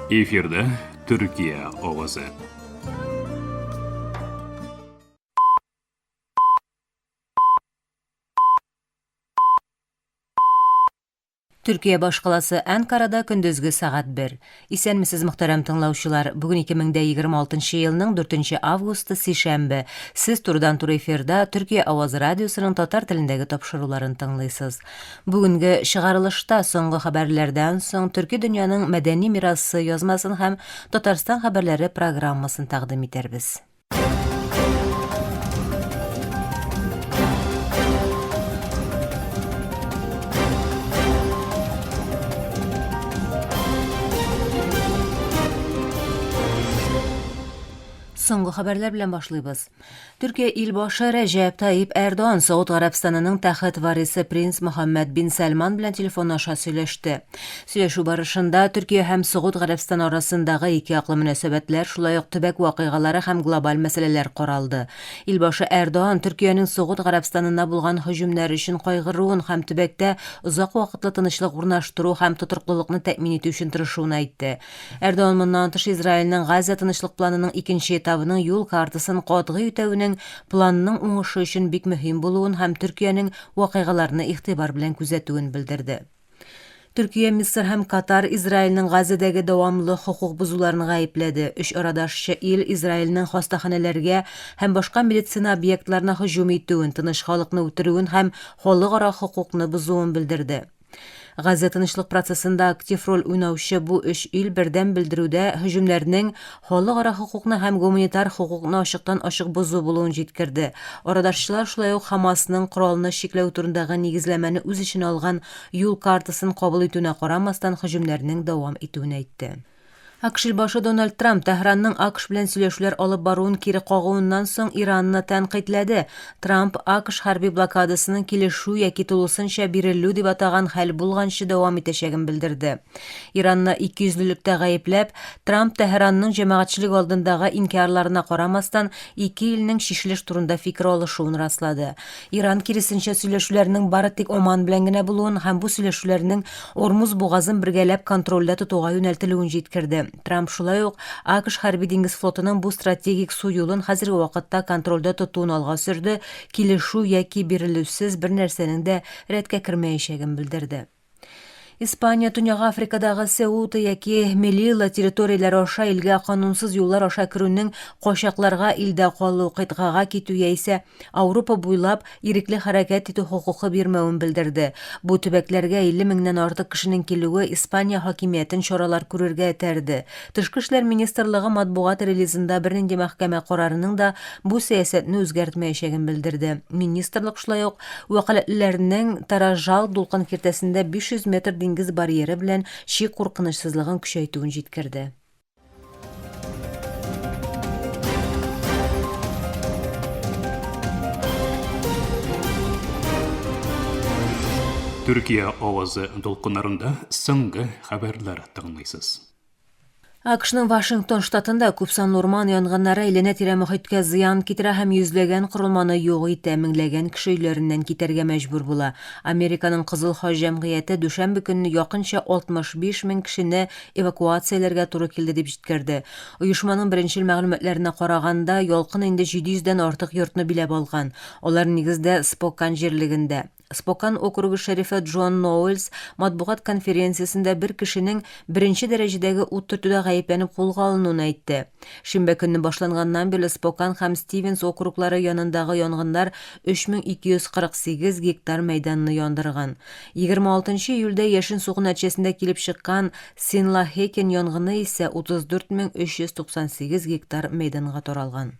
Эфирда Төркия авазы. Төркия башкаласы Әнкарада көндезге сәгать 1. Исәнмесез, мөхтәрәм тыңлаучылар. Бүген 2026 елның 4 августы, сишәмбе. Сез турыдан-туры эфирда Төркия авазы радиосының татар телендәге тапшыруларын тыңлыйсыз. Бүгенге чыгарылышта соңгы хәбәрләрдән соң Төрки дөньяның мәдәни мирасы язмасын һәм Татарстан хәбәрләре программасын тәкъдим итәрбез. Соңгы хәбәрләр белән башлыйбыз. Төркия илбашы Рәҗәп Таип Эрдоан Сауд Гарәбстанының тәхет варисы принц Мөхәммәд бин Сәлман белән телефон аша сөйләште. Сөйләшү барышында Төркия һәм Согуд Гарәбстаны арасындагы ике яклы мөнәсәбәтләр, шулай ук төбәк вакыйгалары һәм глобаль мәсьәләләр каралды. Илбашы Эрдоан Төркиянең Согуд Гарәбстанына булган һөҗүмнәр өчен кайгыруын һәм төбәктә озак вакытлы тынычлык урнаштыру һәм тотрыклылыкны тәэмин итү өчен тырышуын әйтте. Эрдоан моннан тыш Израильнең Газа тынычлык планының икенче этабының юл картасын катгый үтәвенең планның уңышы өчен бик мөһим булуын һәм Төркиянең вакыйгаларны игътибар белән күзәтүен белдерде. Төркия, Мисыр һәм Катар Израильнең Газәдәге дәвамлы хокук бозуларын гаепләде. Өч арадашчы ил Израильнең хастаханәләргә һәм башка медицина объектларына һөҗүм итүен, тыныч халыкны үтерүен һәм халыкара хокукны бозуын белдерде. Газа тынычлык процессында актив роль уйнаучы бу өч ил бердәм белдерүдә һөҗүмнәрнең халыкара хокукны һәм гуманитар хокукны ачыктан-ачык бозу булуын җиткерде. Арадашчылар шулай ук Хамасның коралны чикләү турындагы нигезләмәне үз эченә алган юл картасын кабул итүенә карамастан һөҗүмнәрнең дәвам итүен әйтте. АКШ илбашы Дональд Трамп Тәһранның АКШ белән сөйләшүләр алып баруын кире кагуыннан соң Иранны тәнкыйтьләде. Трамп АКШ хәрби блокадасының килешү яки тулысынча бирелү дип атаган хәл булганчы дәвам итәчәген белдерде. Иранны икейөзлелектә гаепләп, Трамп Тәһранның җәмәгатьчелек алдындагы инкярларына карамастан, ике илнең чишелеш турында фикер алышуын раслады. Иран, киресенчә, сөйләшүләрнең бары тик Оман белән генә булуын һәм бу сөйләшүләрнең Ормуз бугазын бергәләп контрольдә тотуга юнәлтелүен җиткерде. Трамп шулай ук АКШ хәрби-диңгез флотының бу стратегик су юлын хәзерге вакытта контрольдә тотуын алга сөрде, килешү яки бирелүсез бернәрсәнең дә рәткә кермәячәген белдерде. Испания Төньяк Африкадагы Сеута яки Мелилла территорияләре аша илгә канунсыз юллар аша керүнең качакларга илдә калу, кыйтгага китү яисә Ауропа буйлап ирекле хәрәкәт итү хокукы бирмәвен белдерде. Бу төбәкләргә 50 меңнән артык кешенең килүе Испания хакимиятен чаралар күрергә этәрде. Тышкы эшләр министрлыгы матбугат релизында бернинди мәхкәмә карарының да бу сәясәтне үзгәртмәячәген белдерде. Министрлык шулай ук вәкаләтлеләрнең Таражал дулкын киртәсендә 500 метр диңгез барьеры белән чик куркынычсызлыгын көчәйтүен җиткерде. Төркия авазы дулкыннарында соңгы хәбәрләр тыңлыйсыз. АКШның Вашингтон штатында күпсанлы урман янгыннары әйләнә-тирә мохиткә зыян китерә һәм йөзләгән корылманы юк итә, меңләгән кеше өйләреннән китәргә мәҗбүр була. Американың Кызыл Хач җәмгыяте дүшәмбе көнне якынча 65 мең кешене эвакуацияләргә туры килде, дип җиткерде. Оешманың беренчел мәгълүматларына караганда, ялкын инде 700 дән артык йортны биләп алган. Алар нигездә Спокан җирлегендә. Спокан округы шерифы Джон Ноуэльс матбугат конференциясендә бер кешенең беренче дәрәҗәдәге ут төртүдә гаепләнеп кулга алынуын әйтте. Шимбә көнне башланганнан бирле Спокан һәм Стивенс округлары янындагы янгыннар 3248 гектар мәйданны яндырган. 26 июльдә яшен сугу нәтиҗәсендә килеп чыккан Синлахекен янгыны исә 34 398 гектар мәйданга таралган.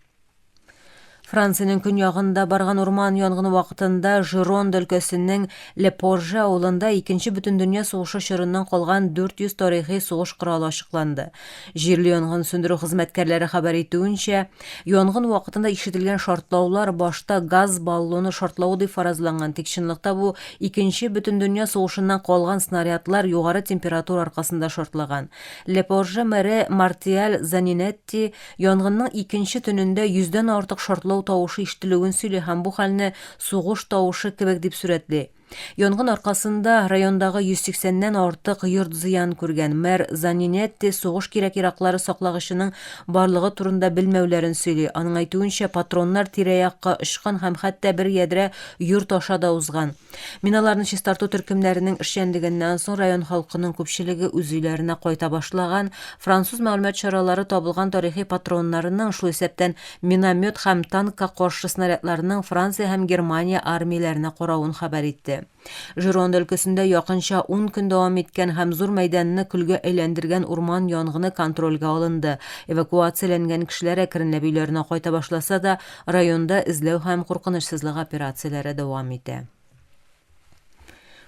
Франциянең көньягында барган урман янгыны вакытында Жиронда өлкәсенең Ле-Порже авылында Икенче бөтендөнья сугышы чорыннан калган 400 тарихи сугыш коралы ачыкланды. Җирле янгын сүндерү хезмәткәрләре хәбәр итүенчә, янгын вакытында ишетелгән шартлаулар башта газ баллоны шартлавы дип фаразланган, тик чынлыкта бу Икенче бөтендөнья сугышыннан калган снарядлар югары температура аркасында шартлаган. Ле-Порже мэры Мартиаль Занинетти янгынның икенче төнендә йөздән артык шартлау тавышы ишетелүен сөйли һәм бу хәлне сугыш тавышы кебек дип сурәтли. Янгын аркасында райондагы 180 нән артык йорт зыян күргән. Мэр Занинетти сугыш кирәк-яраклары саклагычының барлыгы турында белмәүләрен сөйли. Аның әйтүенчә, патроннар тирә-якка очкан һәм хәтта бер ядрә йорт аша да узган. Миналарны чистарту төркемнәренең эшчәнлегеннән соң район халкының күпчелеге үз өйләренә кайта башлаган. Француз мәгълүмат чаралары табылган тарихи патроннарның, шул исәптән миномет һәм танкка каршы снарядларның Франция һәм Германия армияләренә каравын хәбәр итте. Жиронда өлкәсендә якынча ун көн дәвам иткән һәм зур мәйданны көлгә әйләндергән урман янгыны контрольгә алынды. Эвакуацияләнгән кешеләр әкренләп өйләренә кайта башласа да, районда эзләү һәм куркынычсызлык операцияләре дәвам итә.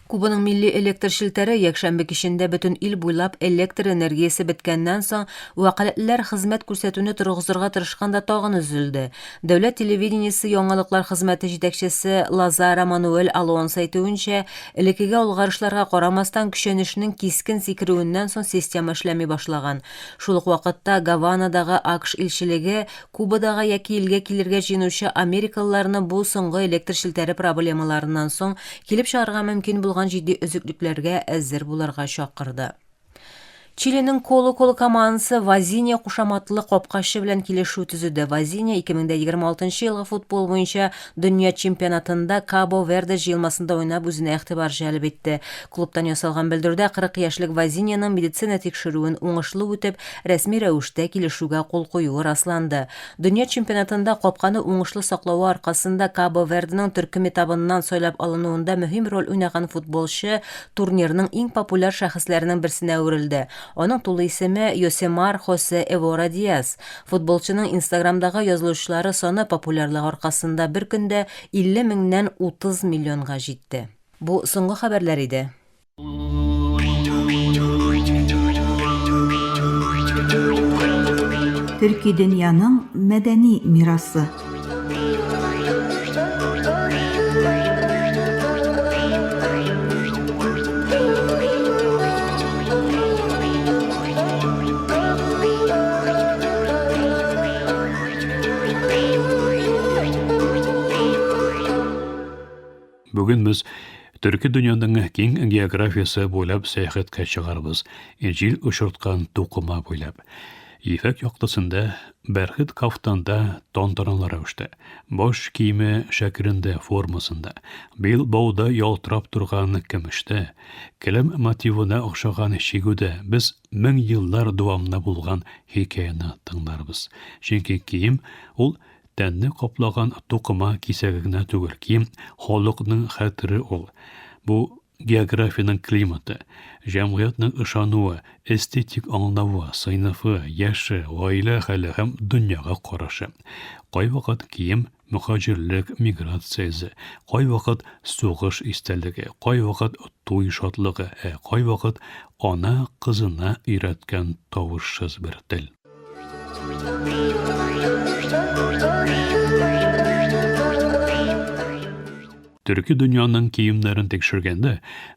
Кубаның милли электр челтәре якшәмбе кичендә бөтен ил буйлап электр энергиясе беткәннән соң, вәкаләтлеләр хезмәт күрсәтүне торгызырга тырышканда тагын өзелде. Дәүләт телевидениесе яңалыклар хезмәте җитәкчесе Лазара Мануэль Алонсо әйтүенчә, элеккеге алгарышларга карамастан, көчәнешнең кискен сикерүеннән соң система эшләми башлаган. Шул ук вакытта Гаванадагы АКШ илчелеге Кубадагы яки илгә килергә җыенучы америкалыларны бу соңгы электр челтәре проблемаларыннан соң килеп чыгарга мөмкин булган җитди өзеклекләргә әзер булырга чакырды. Чилиның Коло-Коло командасы Вазинья кушаматлы капкачы белән килешү төзеде. Вазинья 2026 елгы футбол буенча дөнья чемпионатында Кабо-Верде җыелмасында уйнап үзенә игътибар җәлеп итте. Клубтан ясалган белдерүдә 40 яшьлек Вазиньяның медицина тикшерүен уңышлы үтеп, рәсми рәвештә килешүгә кул куюы расланды. Дөнья чемпионатында капканы уңышлы саклавы аркасында Кабо-Верденың төркем этабыннан сайлап алынуында мөһим роль уйнаган футболчы турнирның иң популяр шәхесләренең берсенә әверелде. Аның тулы исеме, Йосемар Хосе Эвора Диас. Футболчының Инстаграмдагы язылучылары саны популярлыгы аркасында бер көндә 50 меңнән 30 миллионга җитте. Бу соңгы хәбәрләр иде. Төрки дөньяның мәдәни мирасы. Бүген без төрки дөньяның киң географиясе буйлап сәяхәткә чыгарбыз, җил очырткан тукыма буйлап. Ефәк яктысында, бәрхет кафтанда тантаналы рәвештә, баш киеме шәкелендә, формасында, бил бауда ялтырап торган көмештә, келәм мотивына охшаган чигүдә без мең еллар дәвамында булган хикәяне тыңларбыз. Чөнки кием ул тәнне каплаган тукыма кисәге генә түгел, кием халыкның хәтере ул. Бу географиянең климаты, җәмгыятьнең ышануы, эстетик аңлавы, сыйныфы, яше, гаилә хәле һәм дөньяга карашы. Кайвакыт кием мөхаҗирлек, миграция эзе, кайвакыт сугыш истәлеге, кайвакыт туй шатлыгы, ә кайвакыт ана кызына өйрәткән тавышсыз бер тел. Төрки дөньяның киемнәрен тикшергәндә,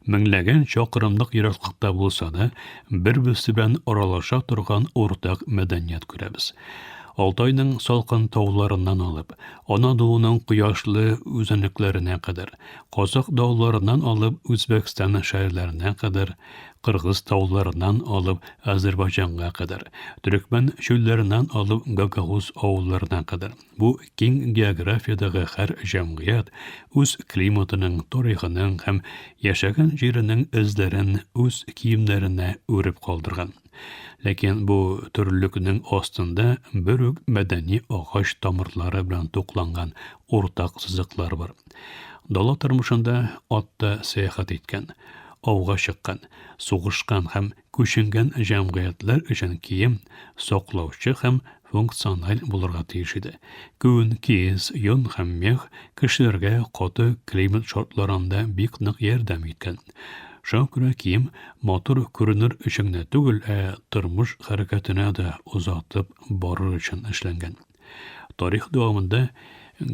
меңләгән чакрымлык ераклыкта булса да, бер-берсе белән аралаша торган уртак мәдәният күрәбез. Алтайның салкын тауларыннан алып, Анадолуның кояшлы үзәнлекләренә кадәр, Казакъ дауларыннан алып Үзбәкстан шәһәрләренә кадәр, Кыргыз тауларыннан алып Азербайҗанга кадәр, Төрекмән чүлләреннән алып Гагауз авылларына кадәр. Бу киң географиядәге һәр җәмгыять үз климатының, тарихының һәм яшәгән җиренең эзләрен үз киемнәренә үреп калдырган. Ләкин бу төрлелекнең астында бер үк мәдәни агач тамырлары белән тукланган уртак сызыклар бар. Дала тормышында атта сәяхәт иткән, ауга чыккан, сугышкан һәм күченгән җәмгыятьләр өчен кием, саклаучы һәм функциональ булырга тиеш иде. Күн, киез, йон һәм мех кешеләргә каты климат шартларында бик нык ярдәм иткән. Шуңа күрә кием матур күренер өчен генә түгел, ә тормыш хәрәкәтенә дә озатып барыр өчен эшләнгән. Тарих дәвамында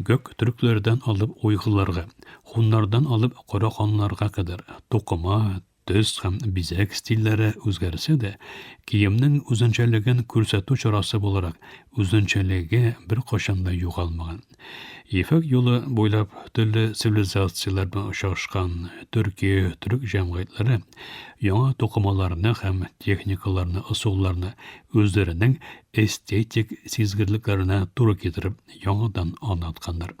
гөк төрекләрдән алып уйгырларга, хуннардан алып караханнарга кадәр тукыма, Төс һәм бизәк стильләре үзгәрсә дә, киемнең үзенчәлеген күрсәтү чарасы буларак үзенчәлеге беркайчан да югалмаган. Ефәк юлы буйлап төрле цивилизацияләр белән очрашкан төрки, төрек җәмгыятьләре яңа тукымаларны һәм техникаларны, ысулларны үзләренең эстетик сизгерлекләренә туры китереп яңадан аңлатканнар.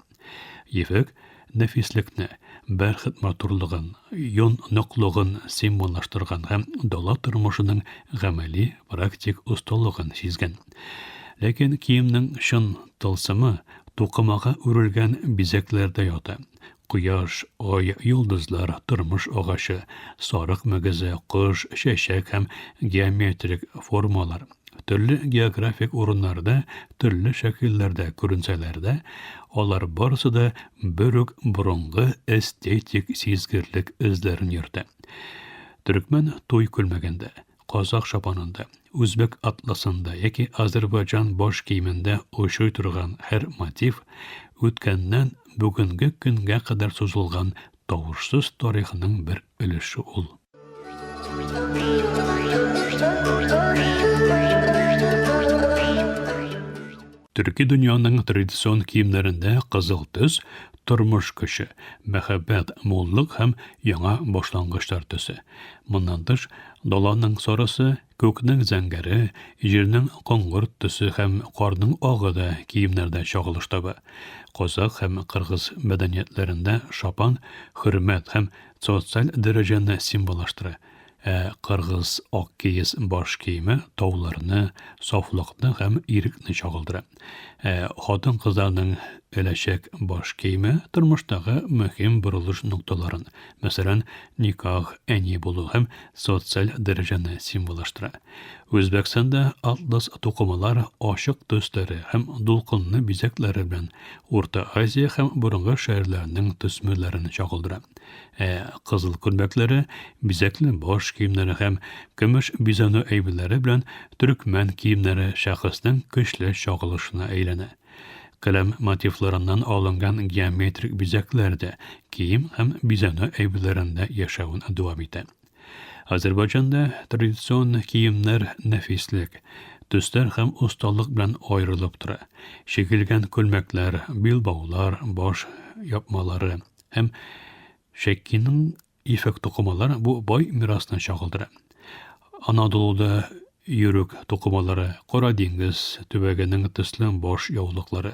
Ефәк нәфислекне, бәрхет матурлыгын, йон ныклыгын символлаштырган һәм дала тормышының гамәли, практик осталыгын сизгән. Ләкин киемнең чын тылсымы тукымага үрелгән бизәкләрдә ята. Кояш, ай, йолдызлар, тормыш агачы, сарык мөгезе, кош, чәчәк һәм геометрик формалар. Төрле географик урыннарда төрле шәкелләрдә күренсәләр дә, алар барысы да бер үк борынгы эстетик сизгерлек эзләрен йөртә. Төрекмән туй күлмәгендә, казах шапанында, үзбәк атласында яки азербайҗан баш киемендә очрый торган һәр мотив үткәннән бүгенге көнгә кадәр сузылган тавышсыз тарихның бер өлеше ул. Төрки дөньяның традицион киемнәрендә кызыл төс тормыш көче, мәхәббәт, муллык һәм яңа башлангычлар төсе. Моннан тыш, даланың сарысы, күкнең зәңгәре, җирнең коңгырт төсе һәм карның агы да киемнәрдә чагылыш таба. Казакъ һәм кыргыз мәдәниятләрендә шапан хөрмәт һәм Социаль дәрәҗәне символлаштыра, ә кыргыз ак киез баш киеме тауларны, сафлыкны һәм ирекне чагылдыра. Ә хатын-кызларның эләчәк баш киеме тормыштагы мөһим борылыш нокталарын, мәсәлән, никах, әни булу һәм социаль дәрәҗәне символлаштыра. Үзбәкстанда атлас тукымалар ачык төсләре һәм дулкынлы бизәкләре белән Урта Азия һәм борынгы шәһәрләрнең төсмерләрен чагылдыра. Ә кызыл күлмәкләре, бизәкле баш киемнәре һәм көмеш бизәнү әйберләре белән төрекмән киемнәре шәхеснең көчле чагылышына әйләнә. Келәм мотивларыннан алынган геометрик бизәкләр дә кием һәм бизәнү әйберләрендә яшәвен дәвам итә. Азәрбайҗанда традицион киемнәр нәфислек, төсләр һәм осталык белән аерылып тора. Чигелгән күлмәкләр, билбаулар, баш япмалары, Һәм Шәккиның ефәк тукымалары бу бай мирасны чагылдыра. Анадолуда йөрек тукымалары, Кара диңгез төбәгенең төсле баш яулыклары,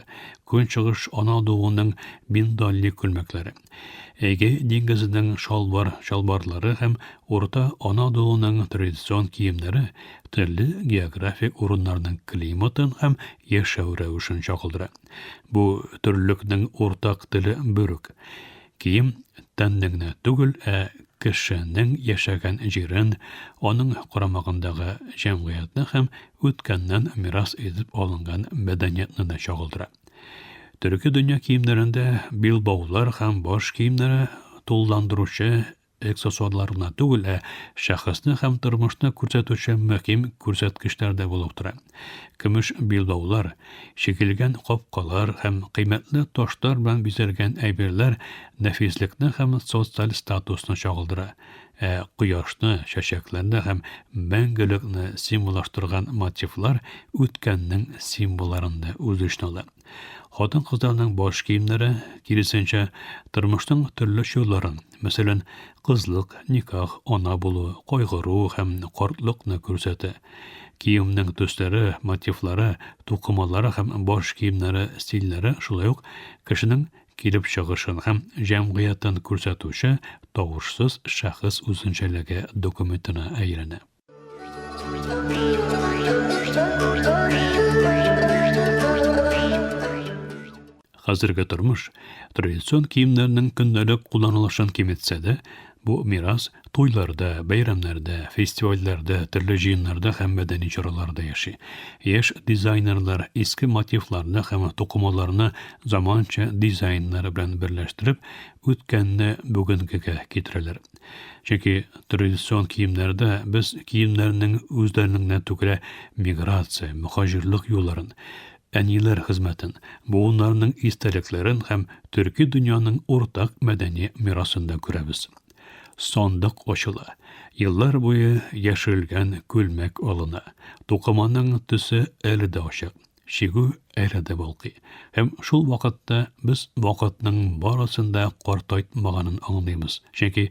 Көнчыгыш Анадолуның миндальле күлмәкләре, Эгей диңгезенең чалбар чалбарлары һәм Урта Анадолуның традицион киемнәре төрле географик урыннарның климатын һәм яшәү рәвешен чагылдыра. Бу төрлелекнең уртак теле бер үк. Кием тәнне генә түгел, ә кешенең яшәгән җирен, аның карамагындагы җәмгыятьне һәм үткәннән мирас итеп алынган мәдәниятне дә чагылдыра. Төрки дөнья киемнәрендә билбаулар һәм баш киемнәре тулыландыручы Аксессуарлар гына түгел, ә шәхесне һәм тормышны күрсәтүче мөһим күрсәткечләр дә булып тора. Көмеш билбаулар, чигелгән капкалар һәм кыйммәтле ташлар белән бизәлгән әйберләр нәфислекне һәм социаль статусны чагылдыра, ә кояшны, чәчәкләрне һәм мәңгелекне символлаштырган мотивлар үткәннең символларын да үз эченә ала. Хатын-кызларның баш киемнәре, киресенчә, тормышның төрле чорларын, мәсәлән, кызлык, никах, ана булу, кайгыру һәм картлыкны күрсәтә. Киемнең төсләре, мотивлары, тукымалары һәм баш киемнәре стильләре шулай ук кешенең килеп чыгышын һәм җәмгыятен күрсәтүче тавышсыз шәхес үзенчәлеге документына әйләнә. Хәзерге тормыш традицион киемнәрнең көндәлек кулланылышын киметсә дә, бу мирас туйларда, бәйрәмнәрдә, фестивальләрдә, төрле җыеннарда һәм мәдәни чараларда яши. Яшь дизайнерлар иске мотивларны һәм тукымаларны заманча дизайннар белән берләштереп, үткәнне бүгенгегә китерәләр. Чөнки традицион киемнәрдә без киемнәрнең үзләренең генә түгел, ә миграция, мөхаҗирлык юлларын, әниләр хезмәтен, буыннарның истәлекләрен һәм төрки дөньяның уртак мәдәни мирасын да күрәбез. Сандык ачыла. Еллар буе яшерелгән күлмәк алына. Тукыманың төсе әле дә ачык, чигү әле дә балкый. Һәм шул вакытта без вакытның барысын да картайтмаганын аңлыйбыз, чөнки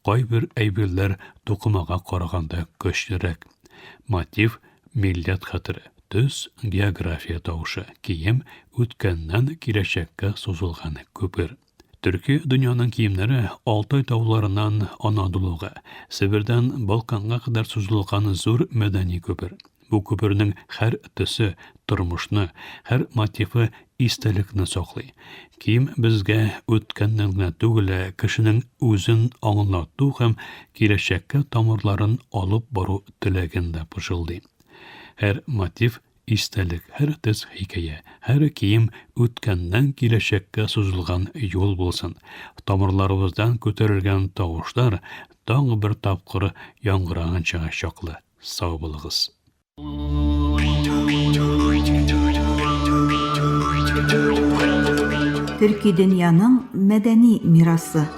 кайбер әйберләр тукымага караганда көчлерәк. Мотив, милләт хәтере, төс, география тавышы, кием, үткәннән киләчәккә сузылган күпер. Төрки дөньяның киемнәре Алтай тауларыннан Анадолуга, Себердән Балканга кадәр сузылган зур мәдәни күпер. Бу күпернең һәр төсе тормышны, һәр мотивы истәлекне саклый. Кием безгә үткәннән генә түгел, ә кешенең үзен аңлату һәм киләчәккә тамырларын алып бару теләген дә пышылдый. Һәр мотив Истәлек, һәр төс хикәя, һәр кием үткәннән киләчәккә сузылган юл булсын. Тамырларыбыздан күтәрелгән тавышлар тагы бер тапкыр яңгыраганчага чаклы сау булыгыз. Төрки дөньяның мәдәни мирасы.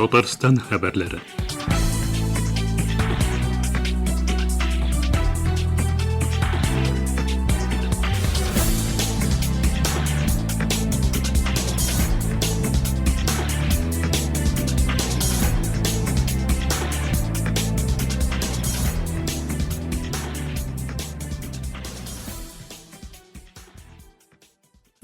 Татарстан хәбәрләре.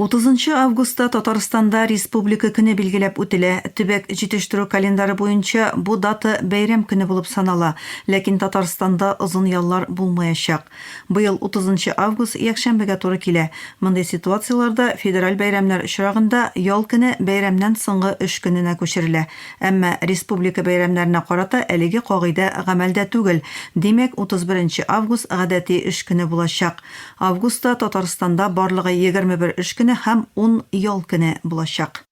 Утызынчы августта Татарстанда Республика көне билгеләп үтелә. Төбәк җитештерү календаре буенча бу дата бәйрәм көне булып санала, ләкин Татарстанда озын яллар булмаячак. Быел утызынчы август якшәмбегә туры килә. Мондый ситуацияләрдә федераль бәйрәмнәр очрагында ял көне бәйрәмнән соңгы эш көненә күчерелә. Әмма республика бәйрәмнәренә карата әлеге кагыйдә гамәлдә түгел. Димәк, 31 нче август гадәти эш көне булачак. Августта Татарстанда барлыгы 21 эш көне һәм ун ял көне булачак.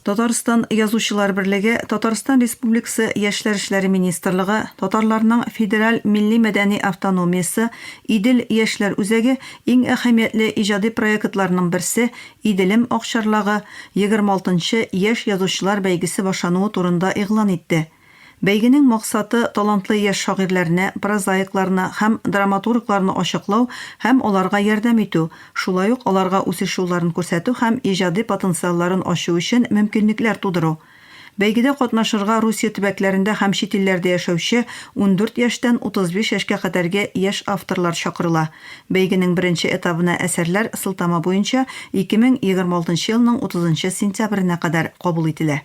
Татарстан Язучылар берлеге, Татарстан Республикасы Яшьләр эшләре министрлыгы, Татарларның федераль милли-мәдәни автономиясе, Идел яшьләр үзәге иң әһәмиятле иҗади проектларның берсе Иделем акчарлагы 26 нчы яшь язучылар бәйгесе башлануы турында игълан итте. Бәйгенең максаты, талантлы яшь шагыйрьләрне, прозаикларны һәм драматургларны ачыклау һәм аларга ярдәм итү, шулай ук аларга үсеш юлларын күрсәтү һәм иҗади потенциалларын ачу өчен мөмкинлекләр тудыру. Бәйгедә катнашырга Русия төбәкләрендә һәм чит илләрдә яшәүче 14 яшьтән 35 яшькә кадәрге яшь авторлар чакырыла. Бәйгенең беренче этабына әсәрләр сылтама буенча 2026 елның 30 нчы сентябренә кадәр кабул ителә.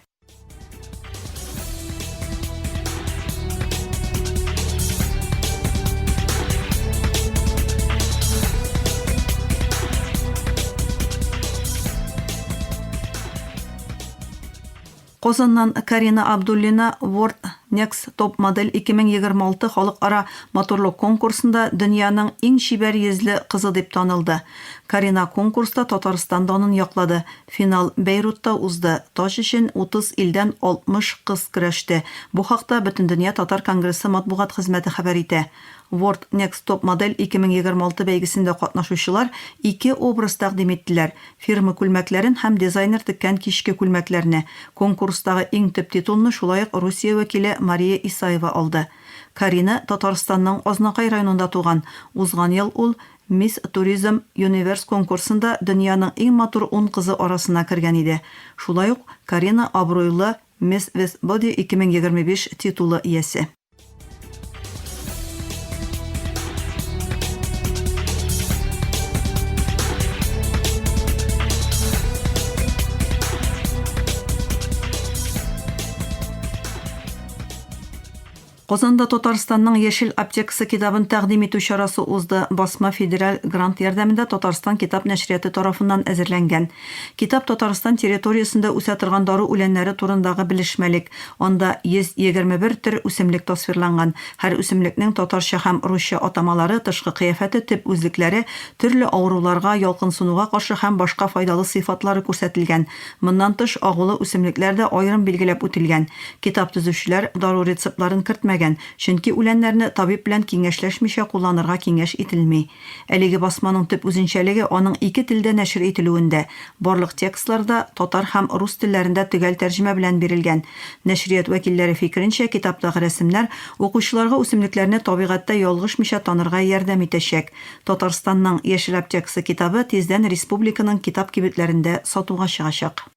Казаннан Карина Абдуллина World Next Top Model 2026 халыкара матурлык конкурсында дөньяның иң чибәр йөзле кызы дип танылды. Карина конкурста Татарстан данын яклады. Финал Бәйрутта узды, таҗ өчен 30 илдән 60 кыз көрәште. Бу хакта Бөтендөнья татар конгрессы матбугат хезмәте хәбәр итә. World Next Top Model 2026 бәйгесендә катнашучылар ике образ тәкъдим иттеләр, фирма күлмәкләрен һәм дизайнер теккән кичке күлмәкләрне. Конкурстагы иң төп титулны шулай ук Русия вәкиле Мария Исаева алды. Карина Татарстанның Азнакай районында туган. Узган ел ул Мисс Туризм Юниверс конкурсында дөньяның иң матур ун кызы арасына кергән иде. Шулай ук Карина абруйлы Мисс Вест Боди 2025 титулы иясе. Казанда Татарстанның яшел аптекасы китабын тәкъдим итү чарасы узды. Басма федераль грант ярдәмендә Татарстан китап нәшрияты тарафыннан әзерләнгән. Китап Татарстан территориясендә үсә торган дару үләннәре турындагы белешмәлек. Анда 121 төр үсемлек тасвирланган. Һәр үсемлекнең татарча һәм русча атамалары, тышкы кыяфәте, төп үзлекләре, төрле авыруларга, ялкынсынуга каршы һәм башка файдалы сыйфатлары күрсәтелгән. Моннан тыш, агулы үсемлекләр дә аерым билгеләп үтелгән. Китап төзүчеләр дару рецептларын кертмәгән, чөнки үләннәрне табиб белән киңәшләшмичә кулланырга киңәш ителми. Әлеге басманың төп үзенчәлеге аның ике телдә нәшер ителүендә. Барлык текстлар да татар һәм рус телләрендә төгәл тәрҗемә белән бирелгән. Нәшрият вәкилләре фикеренчә, китаптагы рәсемнәр укучыларга үсемлекләрне табигатьтә ялгышмыйча танырга ярдәм итәчәк. Татарстанның Яшел аптекасы китабы тиздән республиканың китап кибетләрендә сатуга чыгачак.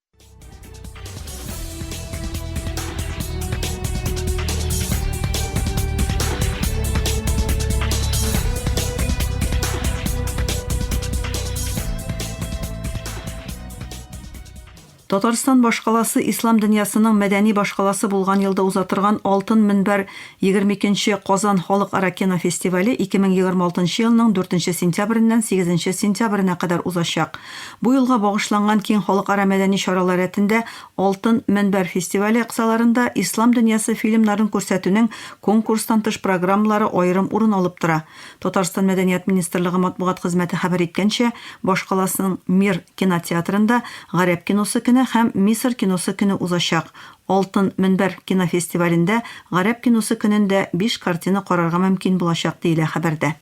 Татарстан башкаласы ислам дөньясының мәдәни башкаласы булган елда уза торган Алтын мөнбәр 22 нче Казан халыкара кинофестивале 2026 нчы елның дүртенче сентябреннән сигезенче сентябренә кадәр узачак. Бу елга багышланган киң халыкара мәдәни чаралар рәтендә Алтын мөнбәр фестивале кысаларында ислам дөньясы фильмнарын күрсәтүнең конкурстан тыш программалары аерым урын алып тора. Татарстан Мәдәният министрлыгы матбугат хезмәте хәбәр иткәнчә, башкаласының Мир кинотеатрында Гарәп киносы көне һәм Мисыр киносы көне узачак. Алтын мөнбәр кинофестивалендә Гарәп киносы көнендә биш картина карарга мөмкин булачак, диелә хәбәрдә.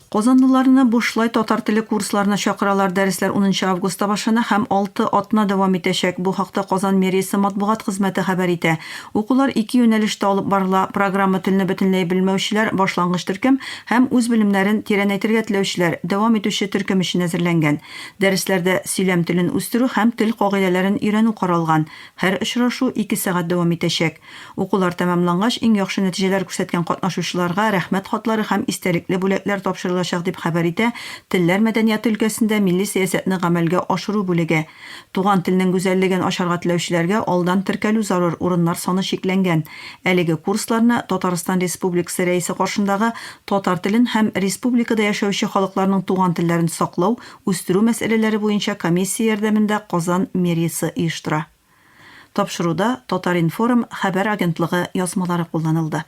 Казанлыларны бушлай татар теле курсларына чакыралар. Дәресләр унынчы августта башлана һәм алты атна дәвам итәчәк. Бу хакта Казан мэриясе матбугат хезмәте хәбәр итә. Укулар ике юнәлештә алып барыла, программа телне бөтенләй белмәүчеләр, башлангыч төркем, һәм үз белемнәрен тирәнәйтергә теләүчеләр, дәвам итүче төркем өчен әзерләнгән. Дәресләрдә сөйләм телен үстерү һәм тел кагыйдәләрен өйрәнү каралган. Һәр очрашу ике сәгать дәвам итәчәк. Укулар тәмамлангач, иң яхшы нәтиҗәләр күрсәткән катнашучыларга Рәхмәт хатлары һәм истәлекле бүләкләр тапшырылачак, дип хәбәр итә Телләр мәдәнияте өлкәсендә милли сәясәтне гамәлгә ашыру бүлеге. Туган телнең гүзәллеген ачарга теләүчеләргә алдан теркәлү зарур, урыннар саны чикләнгән. Әлеге курсларны Татарстан Республикасы Рәисе каршындагы Татар телен һәм республикада яшәүче халыкларның туган телләрен саклау, үстерү мәсьәләләре буенча комиссия ярдәмендә Казан мэриясе оештыра. Тапшыруда Татар-информ хәбәр агентлыгы язмалары кулланылды.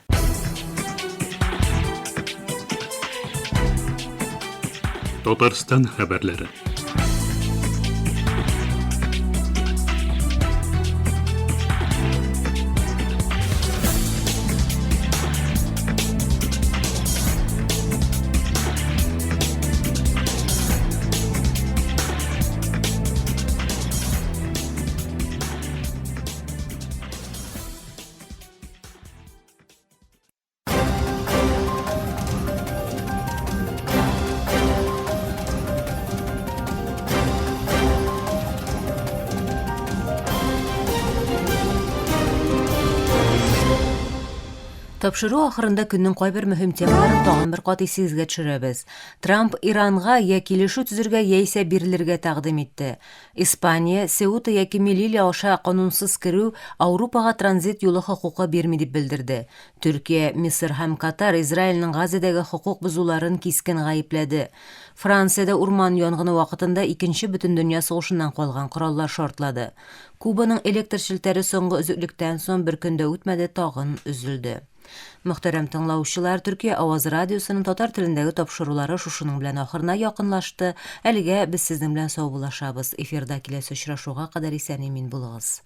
Татарстан хәбәрләре. Тапшыру ахырында көннең кайбер мөһим темаларын тагын бер кат исегезгә төшерәбез. Трамп Иранга я килешү төзергә яисә бирелергә тәкъдим итте. Испания, Сеута яки Мелилья аша канунсыз керү Аурупага транзит юлы хокукы бирми дип белдерде. Төркия, Мисыр һәм Катар Израильнең Газадәге хокук бозуларын кискен гаепләде. Франциядә урман янгыны вакытында Икенче бөтендөнья сугышыннан калган кораллар шартлады. Кубаның электр челтәре соңгы өзеклектән соң бер көн дә үтмәде, тагын өзелде. Мөхтәрәм тыңлаучылар, Төркия авазы радиосының татар телендәге тапшырулары шушының белән ахырына якынлашты. Әлегә без сезнең белән саубуллашабыз. Эфирда киләсе очрашуга кадәр исән-имин булыгыз.